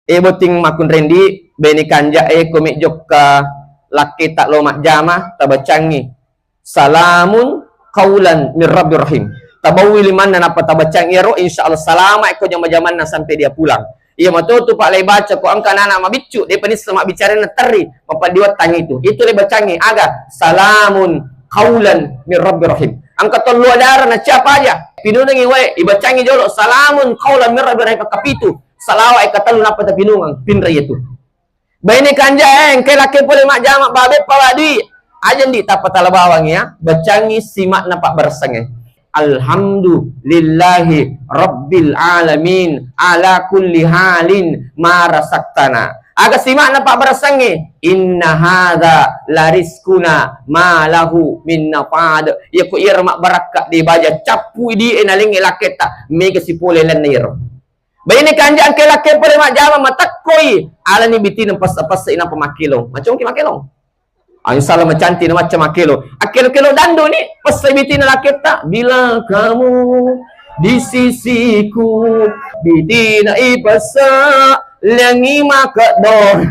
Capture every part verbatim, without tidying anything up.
E botting makkunrendi, bene kanja e, ko me jokka lakketa lo majjama, tabacangi salamun qaulan min rabbir rahim. Tabawi limanna nappa tabacangi ero, insya Allah salama e ko jama-jamanna sampai dia pulang. Iya matotu Pak le baca ko engka anak mabiccu, de panissa mabbicara na terri, mappaddiwattangi itu. Itu le bacangi aga salamun qaulan min rabbir rahim. Engka tellu ajaran na siapa aja. Pinunangi wae, ibacangi jolo salamun qaulan min rabbir rahim, kapitu. Salawa e katellu nappa tapinungang, pinra itu. Baine kanja e, engkai lakke pole majjama babe pawadui. Aja ndi tappa tala bawang ya, bacangi simakna pabbaressangnge. Alhamdulillahi rabbil alamin ala kulli halin ma razaqtana. Aga simakna pabbaressangnge? Inna hadza larizquna ma lahu min nafad. Iya ko iyaro mabbarakka de baja cappu idi e nalengnge lakketta, mega sipole lenna iyaro. Baine kanja engkai lakke pole majjama matekkoi, alani bitina pessa-pessa inappa makkelong. Macongki makkelong. Ayo salah macanti na macca makkelong. Akkelo-kelo dandu ni, pessa bitina lakketta. Bila kamu di sisiku, bitina ipessa, lengi makeddo.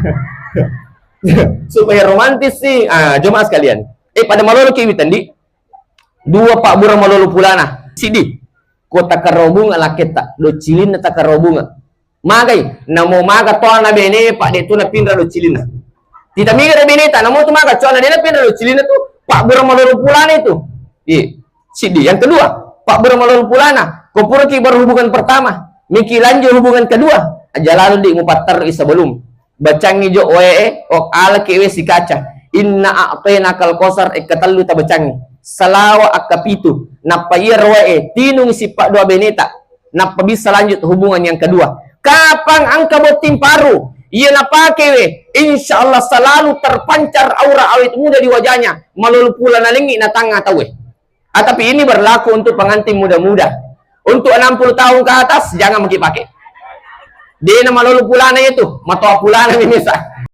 Supaya romantis sih. Ah, jemaah sekalian. Eh, pada malolo ki witandi. Dua pabbura malolo pulana. Sidi. Ko takarobunga lakketta, do cilinna takarobunga. Magai, namo maga toana bene, Pak, de tu napinra do cilinna. Tita miga de beneta, namo tu maga coana de napinra do cilinna tu, pabbura malolo pulana itu. Iya. Sidi. Yang kedua, pabbura malolo pulana. Ko puraki berhubungan pertama, miki lanjut hubungan kedua. Aja lalu di mupattar sebelum. Bacangi jo wae, ok, alaki we sikaca. Inna a'tainakal kautsar, ekkatellu tabacangi. Salawa akkapitu. Nappa iyaro wae, tinung sippa dua beneta. Nappa bisa lanjut hubungan yang kedua. Kapang engka botting paru, iya napake we, insya Allah selalu terpancar aura awet muda di wajahnya. Malolo pulana lengi na tangnga tauwe. Ah, tapi ini berlaku untuk pengantin muda-muda. Untuk enam puluh tahun ke atas, jangan maki pakai. Dena malolo pulana itu, matoa pulana mi misa.